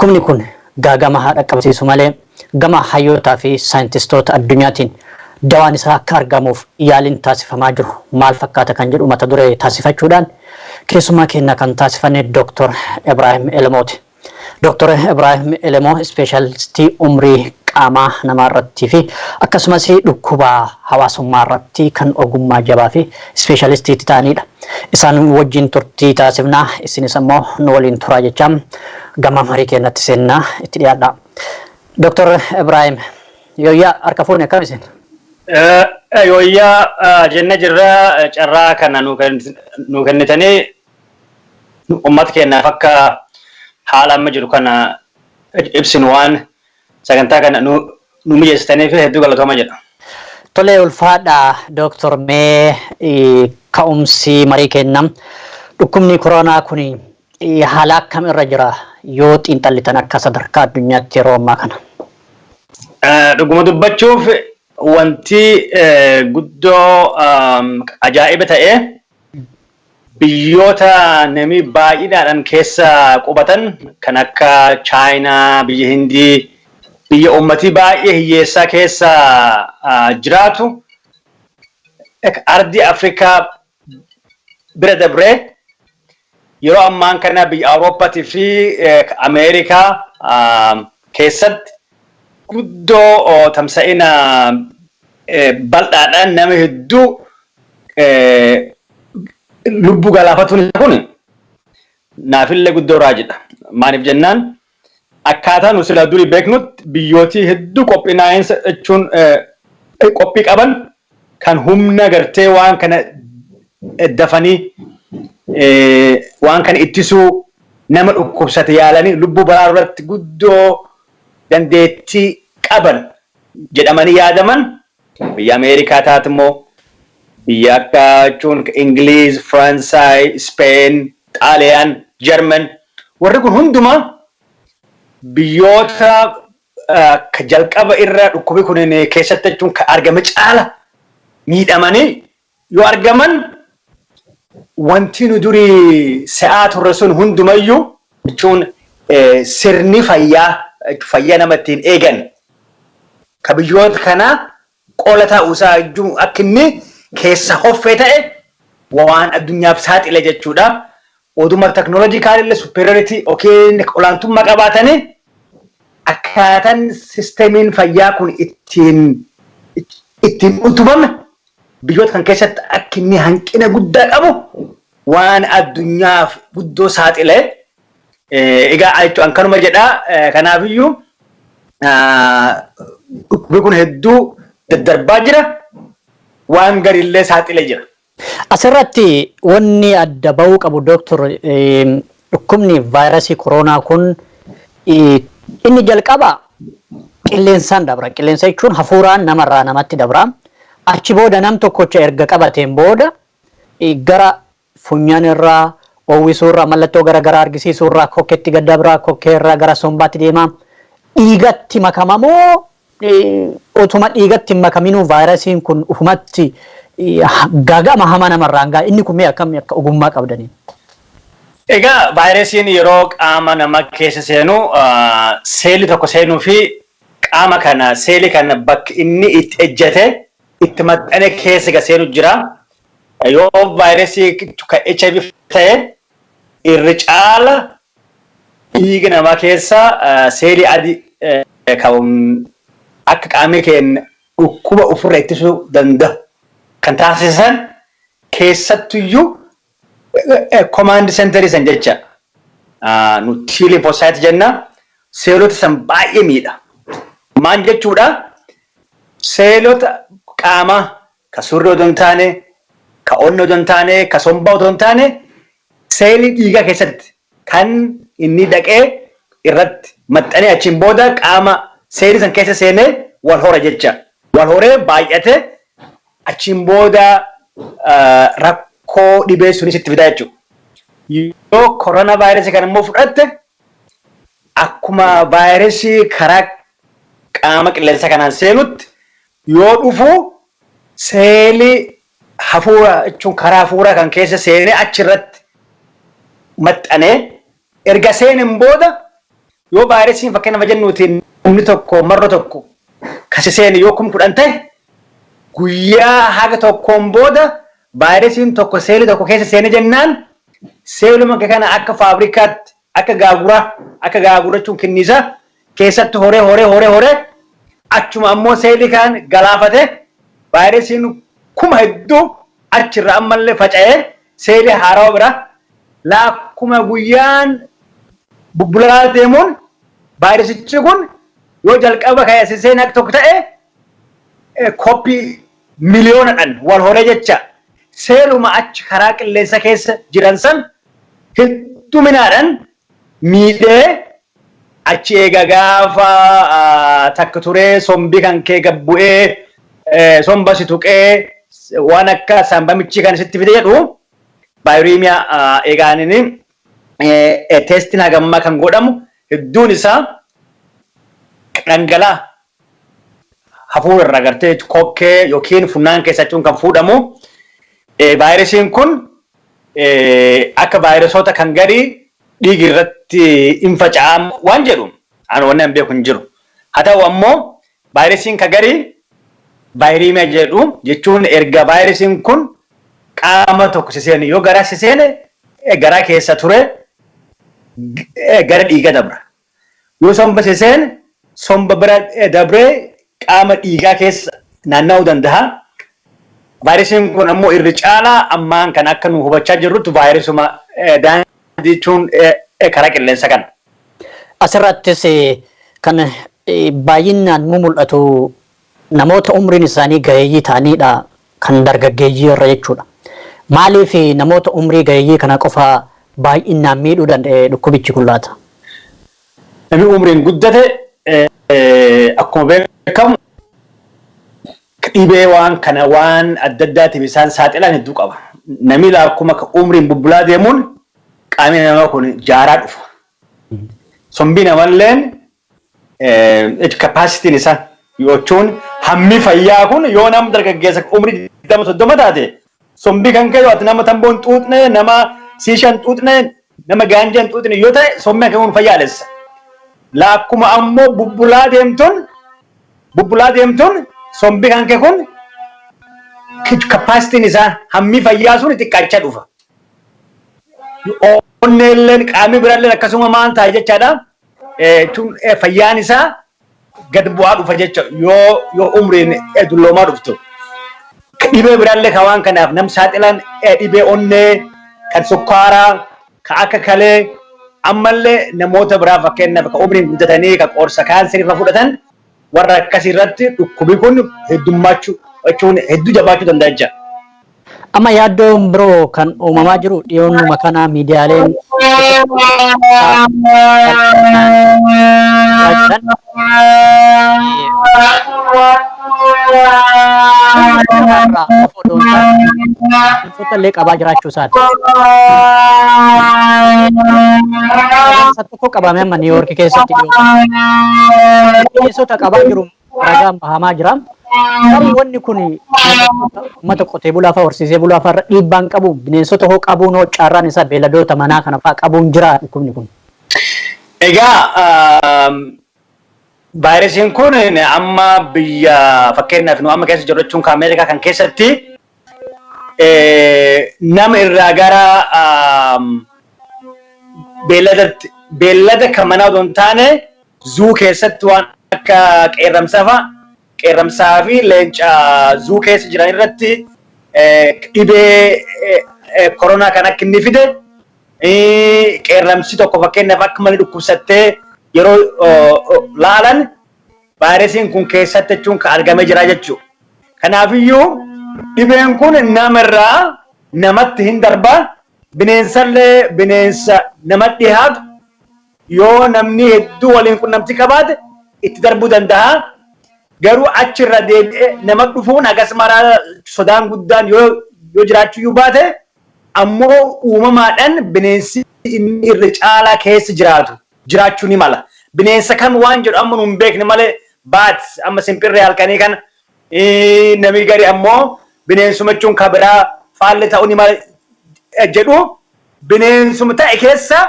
Dhukkubni kun gaagama haa dhaqqabsiisu malee gama hayyootaa fi saayintistoota addunyaatiin dawaan isaa akka argamuuf yaaliin taasifamaa jiru maal fakkaata kan jedhu mata duree taasifachuudhaan keessummaa keenya kan taasifanne Dr. Ibraahim Elemooti. Dr. Ibraahim Elemoo ispeeshaalistii umrii qaamaa namaa irrattii fi akkasumas dhukkuba hawaasummaa irratti kan ogummaa jabaa fi ispeeshaalistii ta'anidha. Isaan wajjin turtii taasifnaa, isinis ammoo nu waliin turaa jechaa gama marii keenyatti seennaa itti dhiyaadha. Dr. Ibraahim, yooyyaa, harka fuune, akkam isin? Yooyyaa jenne jirra. Carraa kana nu kennitanii uummata keenyaaf akka haala amma jiru kana ibsinu waan sagantaa kana nu mijeessitaniif hedduu galatooma jedha. Tolee, ulfaadha Dooktor. Mee ka'umsi marii kenna, dhukkubni koronaa kun haala akkam irra jira yoo xiinxallitan akka sadarkaa addunyaatti yeroo ammaa kana? Dhuguma dubbachuuf, wanti guddoo ajaa'iba ta'e, biyyoota namni baay'inaadhaan keessa qubatan kan akka Chaayinaa, biyya Hindii, biyya uummatii baay'ee hiyyeessaa keessa jiraatu, ardii Afrikaa bira dabree yeroo ammaan kana biyya Awurooppaatii fi Ameerikaa keessatti guddoo tamsa'ina bal'aadhaan nama hedduu lubbuu galaafatuun isaa kun naafillee guddoo raajidha. Maaliif jennaan, akkaataa nu sila durii beeknutti biyyootii hedduu qophinaa'insa jechuun qophii qaban, kan humna gartee waan kana dafanii waan kana ittisuu, nama dhukkubsate yaalanii lubbuu baraaruu irratti guddoo dandeettii qaban jedhamanii yaadaman, biyya Ameerikaa taate immoo biyya akka jechuun Ingiliiz, Faransaay, Speen, Xaaliyaan, Jarman, warri kun hundumaa biyyoota ka jalqaba irra dhukkubi kun keessatti jechuun ka argame caala miidhamanii yoo argaman, wanti nu durii se'aa turre sun hundumayyuu jechuun sirni fayyaa, fayyaa nama ittiin eegan ka biyyoota kanaa qola ta'uusaa jechuun akka inni keessa hoffee ta'e waan addunyaaf saaxile jechuudha. Oduma technological illee superiority yookiin olaantummaa qabaatanii, akkaataan sistemiin fayyaa kun ittiin utubame biyyoota kan keessatti akka inni hanqina guddaa qabu waan addunyaaf guddoo saaxile. Egaa jechuun kanuma jedhaa. Kanaafiyyuu dhukkubni kun hedduu daddarbaa jira, waan garillee saaxilee jira. Asirratti wanni adda bahuu qabu, Dooktor, dhukkubni vaayirasii koronaa kun inni jalqaba qilleensaan dabra. Qilleensa jechuun hafuuraan namarraa namatti dabra. Achi booda nam tokkocha erga qabateen booda gara funyaan irraa, oowwisuu irraa, mallattoo garaagaraa argisiisuu irraa kokkeetti gad dabra, kokkee irraa gara sombaatti deema. Dhiigatti makama moo otuma dhiigatti hin makaminuu vaayirasiin kun ufumatti gaaga'ama hamaa namarraan ga'a? Inni kun mee akkam akka ogummaa qabdaniin? Egaa vaayirasiin yeroo qaama nama keessa seenu, seelii tokko seenuu fi qaama kana, seelii kana bakki inni itti ejjete itti maxxane keessa ga seenu jira. Yoo vaayirasii kan HIV ta'e, irri caala dhiiga namaa keessa seelii adii kan akka qaamni keenya dhukkuba ofirra ittisuu danda'u kan taasisan, keessattuyyuu command center san jecha nuti lymphocyte jenna, seelota san baay'ee miidha. Maal jechuudha? Seelota qaamaa ka surrii otoo hin taane, ka onnee otoo hin taane, ka sombaa otoo hin taane, seelii dhiigaa keessatti kan inni dhaqee irratti maxxanee achiin booda qaama seelii san keessa seenee wal hora jecha. Wal horee baay'ate, achiin booda rakkoo dhibee sunis itti fidaa jechuudha. Yoo koronaa vaayirasii kana immoo fudhatte, akkuma vaayirasii karaa qaama qilleensa kanaan seenutti yoo dhufu, seelii hafuura jechuun karaa hafuuraa kan keessa seenee achirratti maxxanee erga seeneen booda Yoo vaayirasiin, fakkeenyaaf jennuuti, namni tokko marra tokko kasi seene yoo 10,000 ta'e, guyyaa haga tokkoon booda vaayirasiin tokko seelii tokko keessa seene jennaan, seeluma kana akka faabrikaatti, akka gaaguraa, akka gaagurachuun kinniisa keessatti horee horee horee horee, achuma ammoo seelii kan galaafate, vaayirasiin kuma hedduu achirra ammallee faca'ee seelii haarawaa bira laakkuma guyyaan bubbulaa deemuun, vaayirasichi kun yoo jalqaba ka'e seenaa akka tokko ta'e, koppii miliyoonadhaan wal horee jecha, seeluma achi karaa qilleensa keessa jiran san hedduminaadhaan miidhee, achi eega gaafa takka turee sombii kan kee gabbu'ee, somba si tuqee, waan akka sambamichi kan sitti fide jedhu. Viremia eegaanini testiin hagammaa kan godhamu hedduun isaa dhangala'aa hafuura irraa gartee kokkee yookiin funnaan keessa jechuun kan fuudhamu. Vaayirasiin kun akka vaayiresoota kan garii dhiigi irratti hin faca'amu waan jedhu ani wanni an beeku hin jiru. Haa ta'u ammoo vaayirasiin ka garii viremia jedhu jechuun erga vaayirasiin kun qaama tokko siseene, yoo garaa siseene, garaa keessa ture gara dhiiga dabra. Yoo somba siseene, somba bira dabree qaama dhiigaa keessa naanna'uu danda'a. Vaayirasiin kun ammoo irri caalaa ammaan kan akka nu hubachaa jirrutti vaayirasuma daandii jechuun karaa qilleensa kana. Asirrattis kan baay'inaan mu mul'atu namoota umriin isaanii gaheeyyii ta'anidha kan dargaggeeyyii irra jechuudha. Maaliif namoota umrii gaheeyyii kana qofa baay'inaan miidhuu danda'e dhukkubichi kun laata? Namni umriin guddate akkuma beekamu dhibee waan kana waan adda addaatiif isaan saaxilan hedduu qaba. Namni akkuma umriin bubbulaa deemuun qaamni namaa kun jaaraa dhufa. Sombii namalleen capacityn isaa jechuun hammi fayyaa kun, yoo nama dargaggeessa umrii 20, 30 taate, sombii kan kee ati nama tamboo hin xuuxne, nama siisha hin xuuxne, nama gaanjaa hin xuuxne yoo ta'e, sombii kan kun fayyaalessa. Laakkuma ammoo bubbulaa deemtuun sombii kan kee kun capacityn isaa, hammi fayyaa sun xiqqaachaa dhufa. Onneelleen qaamni biraalleen akkasuma maal ta'a jechaadha. Fayyaan isaa gad bu'aa dhufa jecha yoo umriin dulloomaa dhuftu. Dhibee biraallee kan waan kanaaf nam saaxilan, dhibee onnee, kan sukkaaraa, kan akka kalee, ammallee namoota biraa, fakkeenyaaf kan umriin guddatanii kan qorsa kaanserii irra fudhatan, warra akkasii irratti dhukkubi kun heddummaachuu jechuun hedduu jabaachuu danda'a jecha. Amma yaaddoon biroo kan uumamaa jiru dhiyoonnuma kana miidiyaaleen jiran irraa qofa odoo hin taane bineensota illee qabaa jiraachuu isaati. Bineensa tokko qabame amma Niiwoorki keessatti dhiyoo. Bineensota qabaa jiru ragaan bahamaa jira. Garuu wanni kun uummata qotee bulaa fa'aa, horsiisee bulaa fa'aa irra dhiibbaan qabu, bineensota hoo qabuun hoo, carraan isaa beelladoota manaa kana fa'aa qabuun jira dhukkubni kun? Egaa vaayirasiin kun amma biyya fakkeenyaaf nu amma keessa jirru jechuun kan Ameerikaa kan keessatti nama irraa gara beelladatti, beellada kan manaa otoo hin taane zoo keessatti waan akka qeerramsaa fa'a, qeerramsaa fi leenca zoo keessa jiran irratti dhibee koronaa kan akka inni fide, qeerramsi tokko fakkeenyaaf akka malee dhukkubsattee yeroo laalan vaayirasiin kun keessatti jechuun kan argamee jira jechuudha. Kanaafiyyuu dhibeen kun namarraa namatti hin darba. Bineensallee, bineensa namatti dhiyaatu yoo namni hedduu waliin qunnamtii qabaate itti darbuu danda'a. Garuu achirra deebi'ee nama dhufuun hagas maraa sodaan guddaan yoo jiraachuu iyyuu baate, ammoo uumamaadhaan bineensi inni irra caalaa keessa jiraatu jiraachuu ni mala. Bineensa kam waan jedhu amma nu hin beekne malee, baat amma simpirree halkanii kana, namni gari ammoo bineensuma jechuun kan biraa faallee ta'uu ni mala jedhu, bineensuma ta'e keessa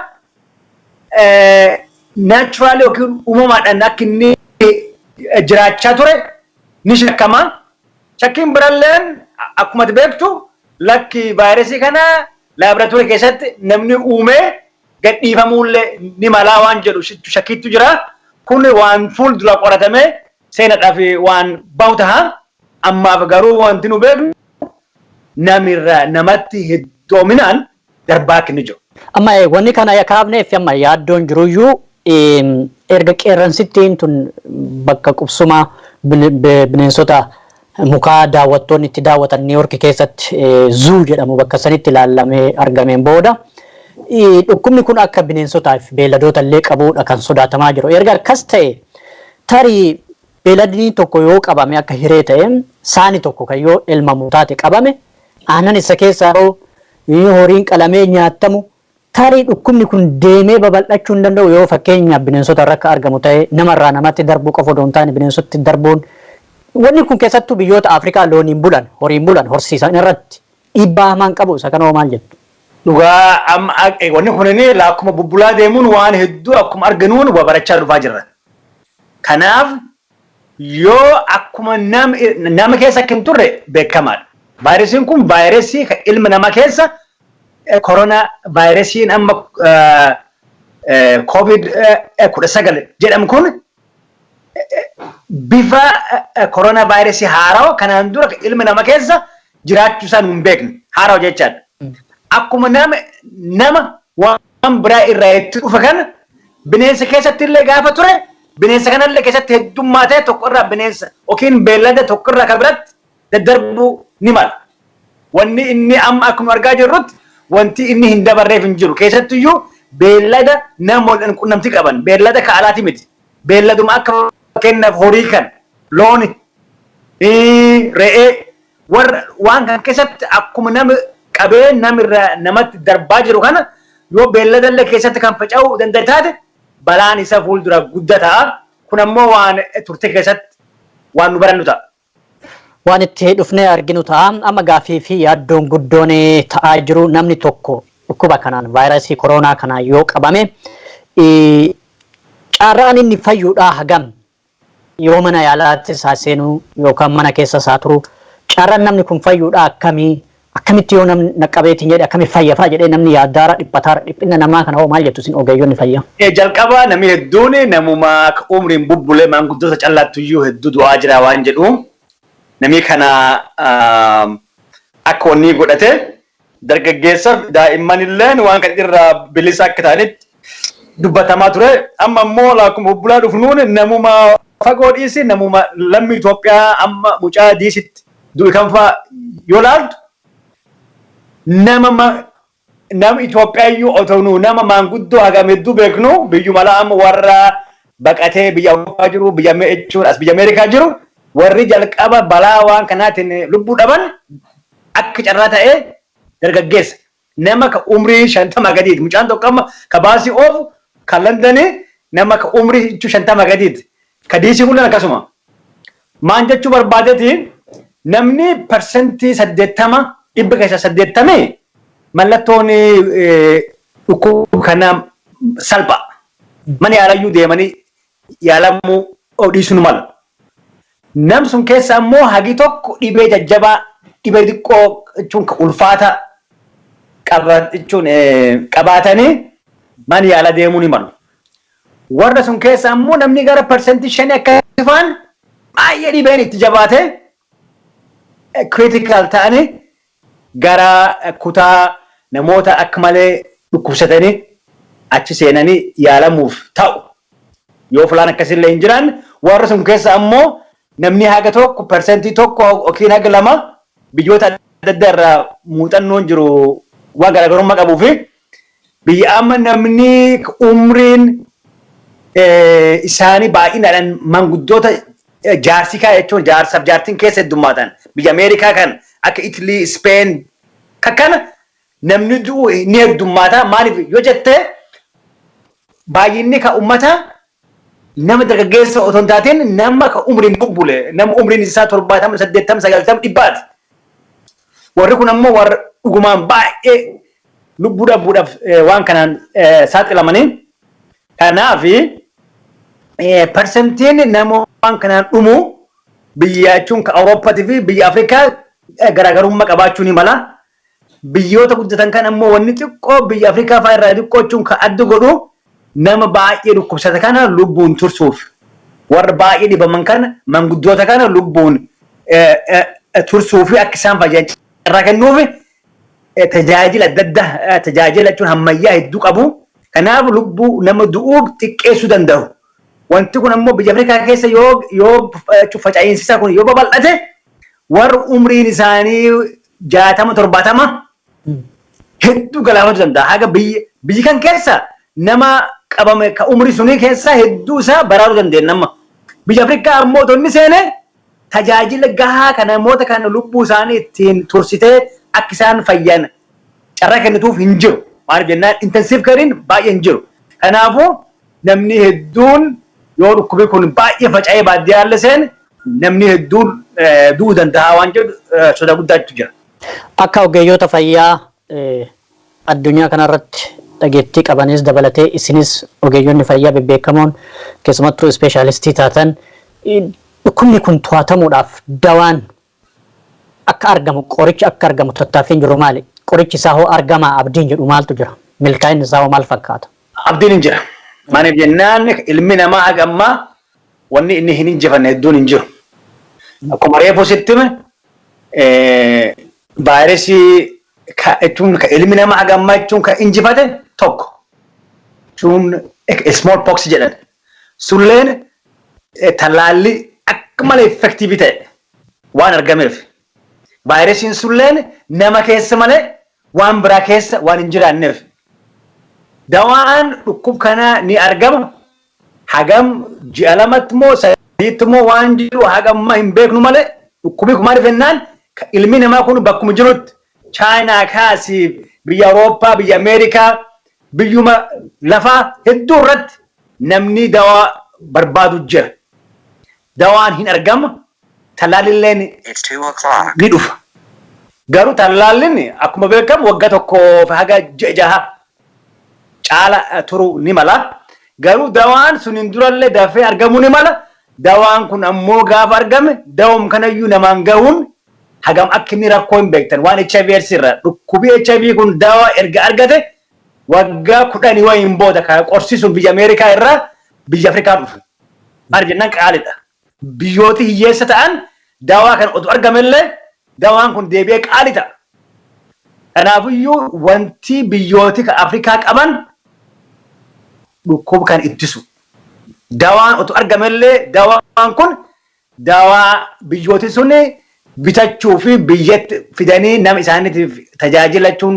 Naturally yookiin uumamaadhaan akka inni jiraachaa ture ni shakkama. Shakkiin biralleen, akkuma ati beektu, lakki vaayirasii kana laaboraatoorii keessatti namni uumee gadhiifamuullee ni malaa waan jedhu shakkiitu jira. Kun waan fuuldura qoratamee seenaadhaaf waan bahu taha. Ammaaf garuu wanti nu beeknu namirraa namatti heddoominaan darbaa akka inni jiru. Amma wanni kana kaafneef, amma yaaddoon jiruyyuu, erga qeerransittiin tun bakka qubsuma bineensota mukaa daawwattoonni itti daawwatan New York keessatti zoo jedhamu bakka sanitti ilaallamee argameen booda, dhukkubni kun akka bineensotaaf beelladoota illee qabuudha kan sodaatamaa jiru. Erga akkas ta'e, tarii beeladni tokko yoo qabame, akka hiree ta'e saani tokko kan yoo elmamu taate qabame, aannan isa keessaa horiin qalamee nyaatamu, tarii dhukkubni kun deemee babal'achuu hin danda'u? Yoo fakkeenyaaf bineensota irra akka argamu ta'e, namarraa namatti darbuu qofa odoo hin taane bineensotatti darbuun, wanni kun keessattuu biyyoota Afrikaa looniin bulan, horiin bulan, horsiisan irratti dhiibbaa hamaan qabu. Isa kana hoo maal jettu? Dhugaa, amma wanni kunini akkuma bubbulaa deemuun waan hedduu akkuma arginuun waa barachaa dhufaa jirra. Kanaaf yoo akkuma nama keessa akka hin turre beekamaadha. Vaayirasiin kun vaayirasii kan ilma namaa keessa koronaa vaayirasiin amma COVID-19 jedhamu kun bifa koronaa vaayirasii haarawaa kanaan dura ilma nama keessa jiraachuu isaa nu hin beekne, haarawaa jechaadha. Akkuma nama waan biraa irraa itti dhufe kana, bineensa keessatti illee gaafa ture, bineensa kanallee keessatti heddummaatee tokko irraa bineensa yookiin beellada tokko irraa kan biratti daddarbuu ni mala. Wanni inni amma akkuma argaa jirrutti wanti inni hin dabarreef hin jiru. Keessattuyyuu beellada nama waliin qunnamtii qaban, beellada ka alaati miti. Beelladuma akka fakkeenyaaf horii kan looni, re'ee, warra waan kan keessatti akkuma nama qabee namirraa namatti darbaa jiru kana, yoo beelladallee keessatti kan faca'uu danda'e taate, balaan isa fuuldura guddaa ta'a. Kun ammoo waan turte keessatti waan nu barannu ta'a. Waan itti dhufnee arginu ta'a. Amma gaafii fi yaaddoon guddoon ta'aa jiru, namni tokko dhukkuba kanaan, vaayirasii koronaa kanaan yoo qabame, carraan inni fayyuudhaa hagam? Yoo mana yaalaatti isaa seenuu yookaan mana keessa isaa turu, carraan namni kun fayyuudhaa akkamii? Akkamitti yoo namni naqqabeetiin jedhe akkami fayyafaa jedhee namni yaaddaara, dhiphataara, dhiphina namaa kana hoo maal jettu isin ogeeyyonni fayyaa? Jalqaba namni hedduun namuma umriin bubbulee maanguddoota callaattuyyuu hedduu du'aa jira waan jedhu. Namni kana akka wanni godhate, dargaggeessaaf daa'imman illeen waan kan irraa bilisa akka ta'anitti dubbatamaa ture. Amma immoo akkuma bubbulaa dhufnuun, namuma fagoo dhiisi, namuma lammii Itoophiyaa amma mucaa diisitti du'e kan fa'a yoo laaltu, nama nama Itoophiyaa iyyuu otoo nu nama maanguddoo hagam hedduu beeknu, biyyuma alaa amma warra baqatee biyya Awurooppaa jiru, biyya jechuun as biyya Ameerikaa jiru, warri jalqaba balaa waan kanaatiin lubbuu dhaban akka carraa ta'ee dargaggeessa. Nama ka umrii 50 gadiiti. Mucaan tokko amma ka baasii oofu ka Londonii nama ka umrii 50 gadiiti. Ka diisii kun akkasuma. Maan jechuu barbaadeeti, namni 80%, 80% mallattoon dhukkuba kanaa salphaa. Mana yaalayyuu deemanii yaalamuu dhiisuu mala. Nam sun keessa ammoo hagi tokko dhibee jajjabaa, dhibee xiqqoo jechuun ulfaata qaba jechuun qabaatanii mana yaala deemuu ni malu. Warra sun keessa ammoo namni gara 5% akka faan baay'ee dhibeen itti jabaate, critical ta'anii gara kutaa namoota akka malee dhukkubsatanii achi seenanii yaalamuuf ta'u. Yoo filaan akkasillee hin jiraan, warra sun keessa ammoo namni haga tokko, 1% yookiin haga 2, biyyoota adda addaa irraa muuxannoon jiru waan garaagarummaa qabuu fi biyya amma namni umriin isaanii baay'inaadhaan manguddoota, jaarsii kaa jechuun jaarsaaf jaartiin keessa heddummaatan, biyya Ameerikaa kan akka Itilii, Speen kana namni du'u ni heddummaata. Maaliif yoo jette, baay'inni ka ummata nama dargaggeessa otoo hin taatin nama ka umriin bubbule, nama umriin isaa 70, 80, 90, 100ti. Warri kun ammoo warra dhugumaan baay'ee lubbuu dhabuudhaaf waan kanaan saaxilamanii. Kanaaf persentiin nama waan kanaan dhumu biyya jechuun ka Awurooppaatii fi biyya Afrikaa garaagarummaa qabaachuu ni mala. Biyyoota guddatan kan ammoo wanni xiqqoo biyya Afrikaa fa'aa irraa xiqqoo jechuun kan adda godhu, nama baay'ee dhukkubsata kana lubbuun tursuuf, warra baay'ee dhibaman kana, manguddoota kana lubbuun tursuu fi akka isaan fayyan carraa kennuuf tajaajila adda addaa, tajaajila jechuun ammayyaa hedduu qabu. Kanaaf lubbuu nama du'uu xiqqeessuu danda'u. Wanti kun ammoo biyya Afrikaa keessa yoo faca'iinsi isaa kun yoo babal'ate, warra umriin isaanii 60, 70 hedduu galaafachuu danda'a. Haga biyyi kan keessa nama qabame ka umrii sunii keessa hedduu isaa baraaruu dandeenya amma. Biyya Afrikaa ammoo otoo inni seene tajaajila gahaa kan namoota kana lubbuu isaanii ittiin tursitee akka isaan fayyan carraa kennituuf hin jiru. Maaliif jennaan, intensive carein baay'ee hin jiru. Kanaafuu namni hedduun yoo dhukkubi kun baay'ee faca'ee baadiyyaa seene, namni hedduun du'uu danda'a waan jedhu sodaa guddaatu jira. Akka ogeeyyoota fayyaa addunyaa kanarratti dhageettii qabanis dabalatee, isinis ogeeyyoonni fayyaa bebbeekamoon, keessumattuu ispeeshaalistii taatan, dhukkubni kun to'atamuudhaaf dawaan akka argamu, qorichi akka argamu tattaaffiin jiru maali? Qorichi isaa hoo argamaa abdiin jedhu maaltu jira? Milkaa'inni isaa hoo maal fakkaata? Abdiin hin jira. Maaliif jennaan, ilmi namaa haga ammaa wanni inni hin injifanne hedduun hin jiru. Akkuma reefu sitti hime, vaayirasii jechuun ka ilmi namaa haga ammaa jechuun kan injifate tokko jechuun small pox jedhan. Sulleen tallaalli akka malee effective ta'e waan argameef. Vaayirasiin sulleen nama keessa malee waan biraa keessa waan hin jiraanneef. Dawaan dhukkub kanaa ni argama. Hagam ji'a 2tti moo 3tti moo waan jiru haga ammaa hin beeknu malee, dhukkubi kun maaliif jennaan, ilmi namaa kun bakkuma jirutti Chaayinaa kaasii biyya Awurooppaa, biyya Ameerikaa, biyyuma lafaa hedduu irratti namni dawaa barbaadu jira. Dawaan hin argama, tallaalilleen It's 2 o'clock. ni dhufa. Garuu tallaallinni akkuma beekamu waggaa 1 haga ji'a 6 caala turuu ni mala. Garuu dawaan suniin durallee dafee argamuu ni mala. Dawaan kun ammoo gaafa argame dawum kanayyuu namaan gahuun hagam akka inni rakkoo hin beektan waan HIV AIDS irra. Dhukkubii HIV kun dawaa erga argate waggaa 10 wayiin booda kan qorsisuun biyya Ameerikaa irraa biyya Afrikaa dhufu. Maal jennaan, qaalidha. Biyyooti hiyyeessa ta'an dawaa kan otuu argamellee dawaan kun deebi'ee qaali ta'a. Kanaafiyyuu wanti biyyooti Afrikaa qaban dhukkuba kan ittisu. Dawaan otuu argamellee dawaan kun dawaa biyyooti sun bitachuu fi biyyatti fidanii nama isaaniitiif tajaajilachuun,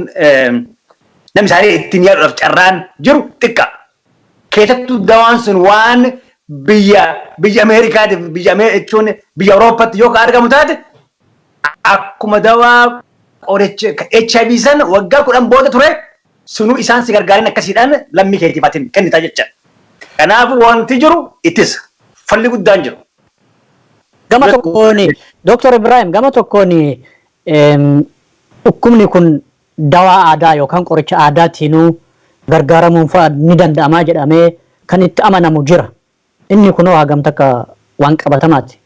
nama isaanii ittiin yaaluudhaaf carraan jiru xiqqa. Keessattuu dawaan sun waan biyya Ameerikaatiif, biyya jechuun biyya Awurooppaatti yoo ka argamu taate, akkuma dawaa qoricha HIV sana waggaa 10 booda ture sunuu isaan si gargaaran akkasiidhaan lammii keetiif ati kennitaa jecha. Kanaafuu wanti jiru ittisa. Falli guddaan jiru. Gama tokkoon, Dr. Ibrahim, gama tokkoon dhukkubni kun dawaa aadaa yookaan qoricha aadaatiinuu gargaaramuun fa'a ni danda'amaa jedhamee kan itti amanamu jira. Inni kunoo hagam takka waan qabatamaati?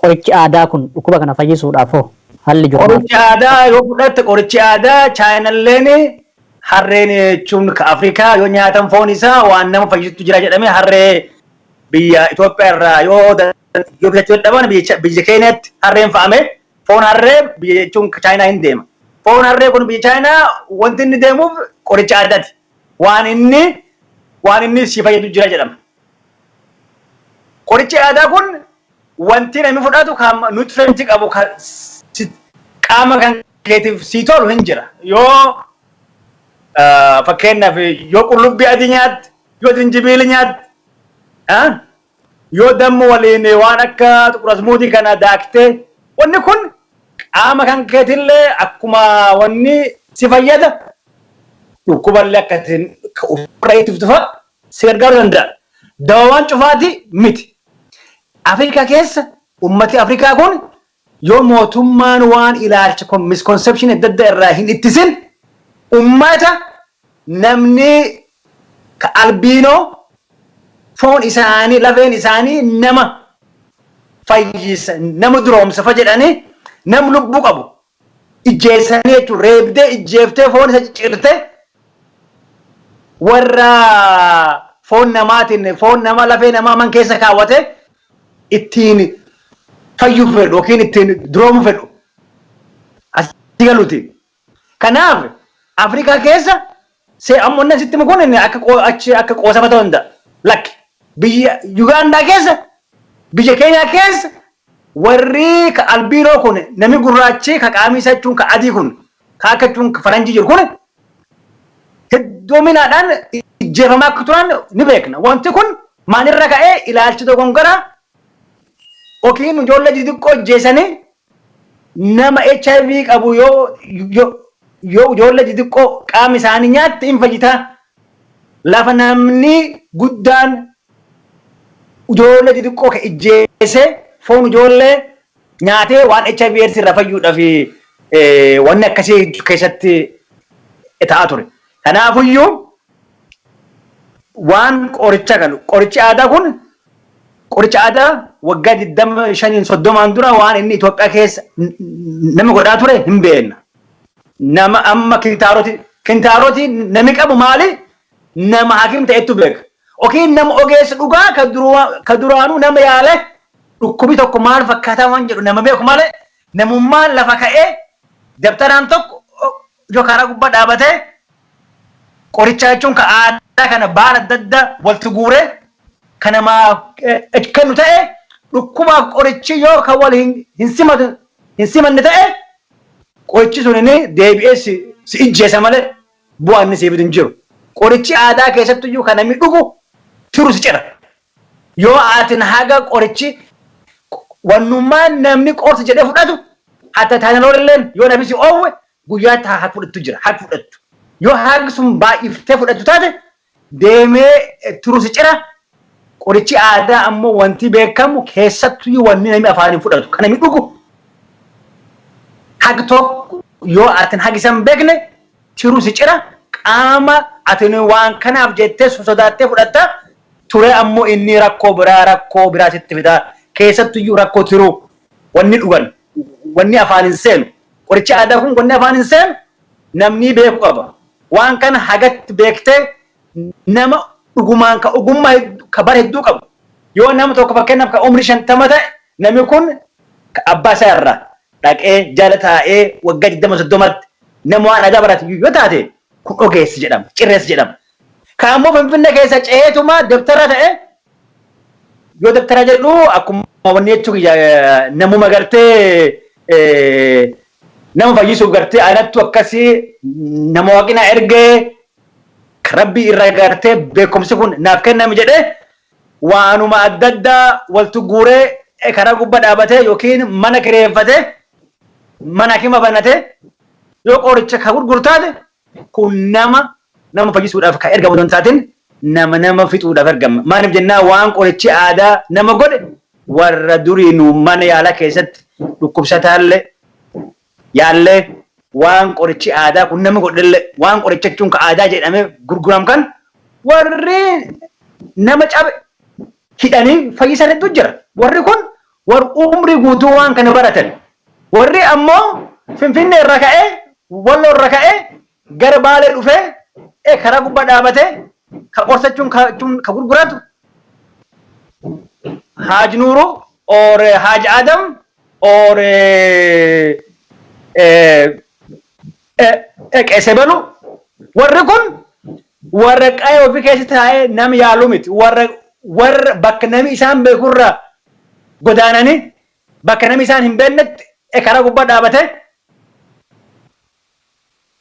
Qorichi aadaa kun dhukkuba kana fayyisuudhaaf hoo haalli jiru maal? Qorichi aadaa yoo fudhatte, qorichi aadaa Chaayinalleen harreen jechuun ka Afrikaa yoo nyaatan foon isaa waan nama fayyisutu jira jedhamee, harree biyya Itoophiyaa irraa yoo bitachuu dadhaban biyya Keeniyaatti harreen fa'ame, foon harree biyya jechuun Chaayinaa hin deema. Foon harree kun biyya Chaayinaa wanti inni deemuuf qoricha aadaati. Waan inni si fayyadu jira jedhama. Qorichi aadaa kun wanti namni fudhatu kan nutrient qabu, kan qaama kan keetiif sii tolu hin jira. Yoo fakkeenyaaf yoo qullubbii adii nyaatte, yoo jinjibiili nyaatte, yoo damma waliin waan akka xuqur kana daaktee, wanni kun qaama kan keetillee akkuma wanni si fayyada, dhukkuballee akka ittiin ofirraa ittiftu fa'a si gargaaruu danda'a. Dawaan cufaati miti. Afrikaa keessa ummati Afrikaa kun yoo mootummaan waan ilaalcha misconception adda addaa irraa hin ittisin, ummata namni ka albino Foon isaanii, lafeen isaanii nama fayyisa, nama duroomsa fa jedhanii nam lubbuu qabu ijjeessanii jechuun reebdee ijjeeftee foon isa ciccirte, warra foon namaatiin, foon nama, lafee namaa man keessa kaawwate ittiin fayyuu fedhu yookiin ittiin duroomuu fedhu asii galuuti. Kanaaf Afrikaa keessa see ammoo inni sitti kun inni akka achi akka qoosama ta'uu danda'a. Lakki, biyya Yugaandaa keessa, biyya Keenyaa keessa warri ka albiinoo kun, namni gurraachi ka qaamni isaa jechuun ka adii kun, ka akka jechuun ka faranjii jiru kun heddoominaadhaan ijjeefamaa akka turan ni beekna. Wanti kun maalirra ka'ee? Ilaalchi dogongoraa yookiin ijoollee xixiqqoo ijjeessanii, nama HIV qabu yoo ijoollee xixiqqoo qaama isaanii nyaatte hin fayyitaa. Lafa namni guddaan ijoollee xixiqqoo ka ijjeessee foon ijoollee nyaatee waan HIV AIDS irraa fayyuudhaaf wanni akkasii keessatti ta'aa ture. Kanaafuyyuu waan qoricha kan qorichi aadaa kun, qoricha aadaa waggaa 25, 30n dura waan inni Itoophiyaa keessa nama godhaa ture hin beekna. Nama amma kintaaroti nami qabu maali? Nama hakim ta'etu beeka. Yookiin nama ogeessa dhugaa ka duraanuu nama yaale, dhukkubi tokko maal fakkaataa waan jedhu nama beeku malee, namummaan lafa ka'ee dabtaraan tokko yoo karaa gubbaa dhaabatee qoricha jechuun ka aadaa kana baala adda addaa walitti guuree ka namaa kennu ta'e, dhukkubaaf qorichi yoo ka wal hin simatu, hin simanne ta'e, qorichi sun inni deebi'ee si ijjeessa malee bu'aa inni siif hin jiru. Qorichi aadaa keessattuyyuu kan namni dhugu tiru si cira. Yoo atin haga qorichi wannummaan namni qorsa jedhee fudhatu, hatta Tylenol illeen yoo namni si oowwe guyyaatti haa fudhattu jira, haa fudhattu. Yoo hagi sun baay'iftee fudhattu taate deemee tiru si cira. Qorichi aadaa ammoo wanti beekamu keessattuyyuu wanni namni afaaniin fudhatu kan namni dhugu hagi tokko yoo atin hagi san beekne tiru si cira. Qaama atin waan kanaaf jettee sodaattee fudhatta ture ammoo inni rakkoo biraa sitti fidaa. Keessattuyyuu rakkoo tiruu wanni dhugan, wanni afaan hin seenu, qorichi aadaa kun wanni afaan hin seenu namni beeku qaba. Waan kana hagatti beektee nama dhugumaan ka ogummaa ka bara hedduu qabu, yoo nama tokko fakkeenyaaf ka umrii 50 ta'e, namni kun ka abbaa isaa irraa dhaqee jala taa'ee waggaa 20, 30tti nama waan aadaa barate yoo taate, kun ogeessi jedhama, cirreessi jedhama. Ka ammoo Finfinnee keessa ce'eetuma dabtara ta'e, yoo dabtara jedhu akkuma wanni jechuun namuma gartee nama fayyisuuf gartee anattu akkasii nama waaqina ergee rabbii irra gartee beekumsi kun naaf kenname jedhee waanuma adda addaa waltu guuree karaa gubbaa dhaabatee yookiin mana kireeffatee mana hakima banatee yoo qoricha ka gurgurtaate, kun nama nama fayyisuudhaaf kan ergamu hin taatin nama nama fixuudhaaf ergama. Maaliif jennaan, waan qorichi aadaa nama godhe warra duriinuu mana yaalaa keessatti dhukkubsataallee yaallee, waan qorichi aadaa kun nama godhellee, waan qoricha jechuun ka aadaa jedhamee gurguram kan warri nama cabe hidhanii fayyisan hedduu jira. Warri kun warri umrii guutuu waan kana baratan. Warri ammoo Finfinnee irra ka'ee, Walloo irra ka'ee gara Baalee dhufee karaa gubbaa dhaabatee ka qorsachuun ka gurguratu, Haaj Nuuru or Haaj Adam or Qeese Balu, warri kun warra qa'ee ofii keessa taa'ee nama yaaluu miti. Warra bakka nami isaan beekurraa godaananii bakka nami isaan hin beeknetti karaa gubbaa dhaabatee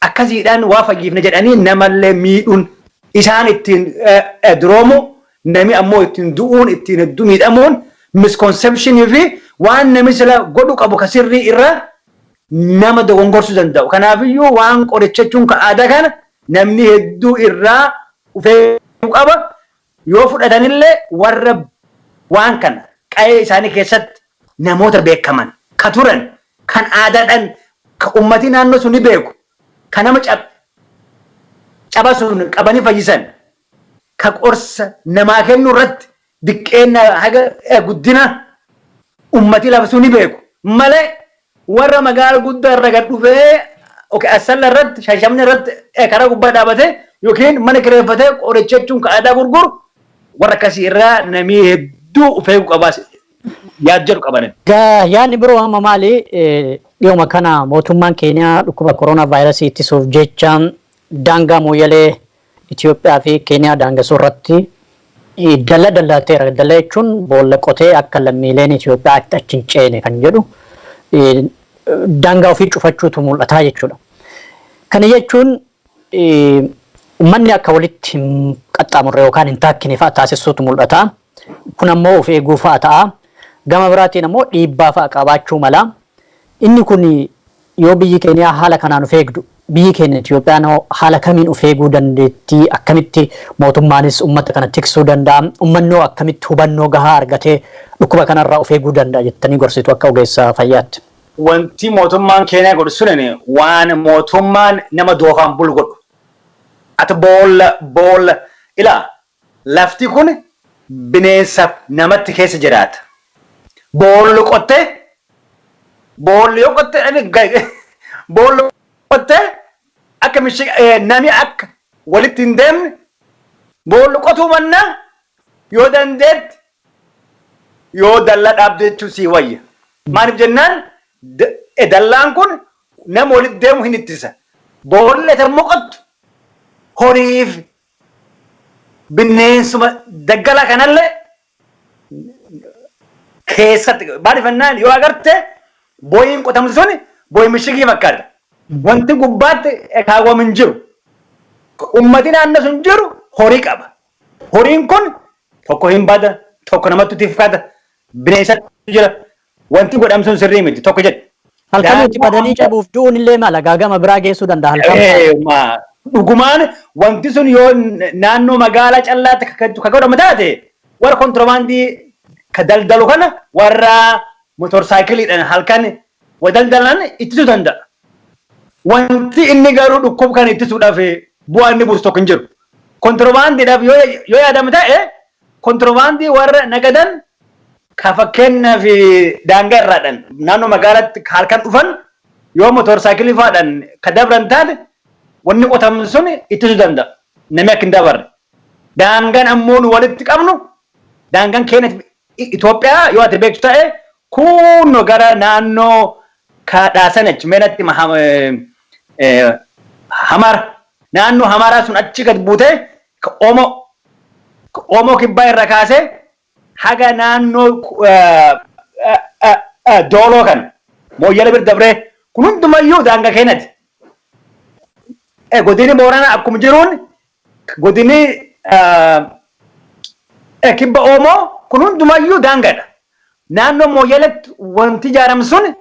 akkasiidhaan waa fayyifne jedhanii namallee miidhuun, isaan ittiin duroomu, nami ammoo ittiin du'uun, ittiin hedduu miidhamuun, misconceptionii fi waan nami sila godhu qabu ka sirrii irra nama dogongorsuu danda'u. Kanaafiyyuu waan qoricha jechuun ka aadaa kana namni hedduu irraa ufee qaba. Yoo fudhatanillee warra waan kana qa'ee isaanii keessatti namoota beekaman ka turan, kan aadaadhaan ka ummatii naannoo sun ni beeku, ka nama caba sun qabanii fayyisan. Ka qorsa namaa kennu irratti diqqeenna haga guddina ummati lafa sun ni beeku malee, warra magaala guddaa irra gad dhufee Asalla irratti, Shashamne irratti karaa gubbaa dhaabatee yookiin mana kireeffatee qoricha jechuun ka aadaa gurguru, warra akkasii irraa namii hedduu of eeguu qabaa yaad jedhu qaban. Yaadni biroo amma maali? Dhiyooma kana mootummaan Keeniyaa dhukkuba koronaa vaayirasii ittisuuf jecha daangaa Mooyyalee Itoophiyaa fi Keeniyaa daangessuu irratti dallaa dallateera. Dallaa jechuun boolla qotee akka lammiileen Itoophiyaa achi hin ceene kan jedhu daangaa ofii cufachuutu mul'ataa jechuudha. Kana jechuun uummanni akka walitti hin qaxxaamurre yookaan hin taakkine fa'a taasisuutu mul'ata. Kun ammoo of eeguu fa'a ta'a. Gama biraatiin ammoo dhiibbaa fa'a qabaachuu mala. Inni kun yoo biyyi Keeniyaa haala kanaan of eegdu, biyyi keenya Itoophiyaan haala kamiin of eeguu dandeettii? Akkamitti mootummaanis uummata kana tiksuu danda'a? Uummanni akkamitti hubannoo gahaa argatee dhukkuba kanarraa of eeguu danda'a jettanii gorsitu akka ogeessa fayyaatti? Wanti mootummaan Keeniyaa godhu sunin waan mootummaan nama doofaan bulu godhu. Ati boolla boolla ilaa, lafti kun bineensaaf namatti keessa jiraata. Boolli qottee, boolli yoo qottee, boolli qottee akka nami akka walitti hin deemne boolli qotuu mannaa, yoo dandeetti yoo dallaa dhaabde jechuun sii wayya. Maaliif jennaan, dallaan kun nama walitti deemu hin ittisa. Boolli ati ammoo qottu horiif bineensuma daggala kanallee keessatti, maaliif jennaan, yoo agarte booyiin qotamtu sun booyi mishigii fakkaata. Wanti gubbaatti kaawwamu hin jiru. Ummati naannoo sun jiru horii qaba. Horiin kun tokko hin bada, tokko namatti tifkata, bineensatu jira. Wanti godhamu sun sirrii miti tokko jedhe. Halkan itti badanii cabuuf du'uun illee mala gaagama biraa geessuu danda'a halkan. Dhugumaan wanti sun yoo naannoo magaalaa callaatti ka godhamu taate, warra kontiroobaandii ka daldalu kana, warra motorsaayikiliidhaan halkan wa daldalan ittisuu danda'a. Wanti inni garuu dhukkuba kana ittisuudhaaf bu'aa inni buusu tokko hin jiru. Kontiroobaandiidhaaf yoo yaadamu ta'e, kontiroobaandii warra nagadan ka fakkeenyaaf daangaa irraadhaan naannoo magaalaatti halkan dhufan yoo motorsaayikilii fa'aadhaan ka dabran taate, wanni qotamu sun ittisuu danda'a. Namni akka hin dabarre. Daangaan ammoo nu walitti qabnu, daangaan keenya Itoophiyaa, yoo ati beektu ta'e, kunno gara naannoo kadhaasanach meenatti Hamara, naannoo Hamaraa sun achi gad buutee Oomoo Kibbaa irra kaasee haga naannoo Dooloo kana Mooyyala bira dabree kun hundumayyuu daangaa keenyati. Godini Booranaa akkuma jiruun godini Kibba Oomoo kun hundumayyuu daangaadha. Naannoo Mooyyaletti wanti ijaaramu sun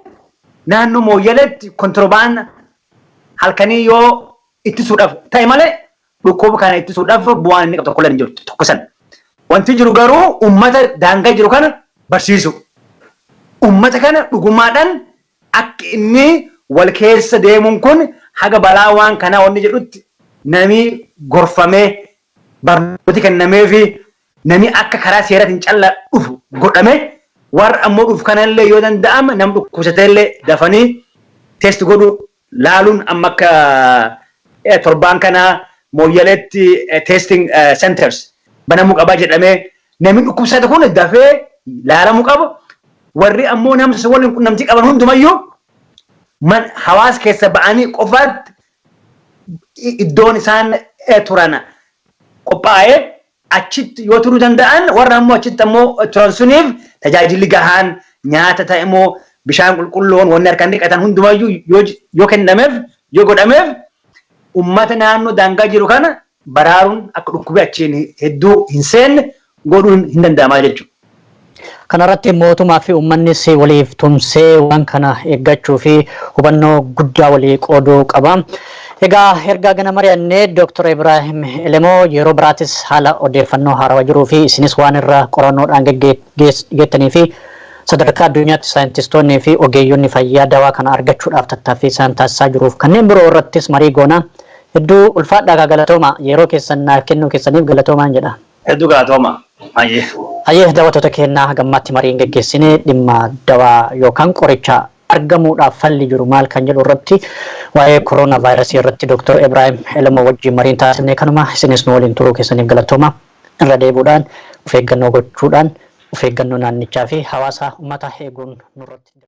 naannoo Mooyyaletti kontirobaan halkanii yoo ittisuudhaaf ta'e malee dhukkuba kana ittisuudhaaf bu'aan inni qabu tokko illee hin jiru, tokko sana. Wanti jiru garuu uummata daangaa jiru kana barsiisu. Uummata kana dhugumaadhaan akka inni wal keessa deemuun kun haga balaa waan kanaa wanni jedhutti nami gorfamee, barnooti kennamee fi nami akka karaa seeraatiin callaa dhufu godhame, warra ammoo dhufu kanallee yoo danda'ame nam dhukkubsatee illee dafanii test godhu laaluun, amma akka torbaan kana Mooyyaleetti testing centers banamuu qabaa jedhamee, namni dhukkubsate kun dafee laalamuu qaba. Warri ammoo namsa waliin qunnamtii qaban hundumayyuu man hawaasa keessa ba'anii qofaatti iddoon isaan turan qophaa'ee achitti yoo turuu danda'an, warra ammoo achitti ammoo turan suniif tajaajilli gahaan nyaata ta'e immoo bishaan qulqulluun, wanni harkaan dhiqatan hundumayyuu yoo kennameef, yoo godhameef, ummata naannoo daangaa jiru kana baraaruun akka dhukkubi achiin hedduu hin seenne godhuun hin danda'amaa jechuudha. Kanarratti mootummaa fi uummannis waliif tumsee waan kana eeggachuu fi hubannoo guddaa walii qooduu qaba. Egaa ergaa gana mari'annee, Dr. Ibrahim Elemoo, yeroo biraatis haala odeeffannoo haarawaa jiruu fi isinis waan irra qorannoodhaan geggeettanii fi sadarkaa addunyaatti saayintistoonnii fi ogeeyyonni fayyaa dawaa kana argachuudhaaf tattaaffii isaan taasisaa jiruuf kanneen biroo irrattis marii goona. Hedduu ulfaadhaa, galatooma. Yeroo keessan naaf kennuu keessaniif galatoomaan jedha. Hedduu galatooma. Hayyee. Hayyee, daawwattoota keenyaa, gammaatti mariin geggeessine dhimma dawaa yookaan qoricha argamuudhaaf falli jiru maal kan jedhu irratti, waa'ee kooroonaa vaayirasii irratti Dr. Ibrahim Elmoo wajjin mariin taasifne kanuma. Isinis nu waliin turuu keessaniif galatooma. Irra deebuudhaan, of eeggannoo gochuudhaan, of eeggannoo naannichaa fi hawaasa uummata eeguun nurratti.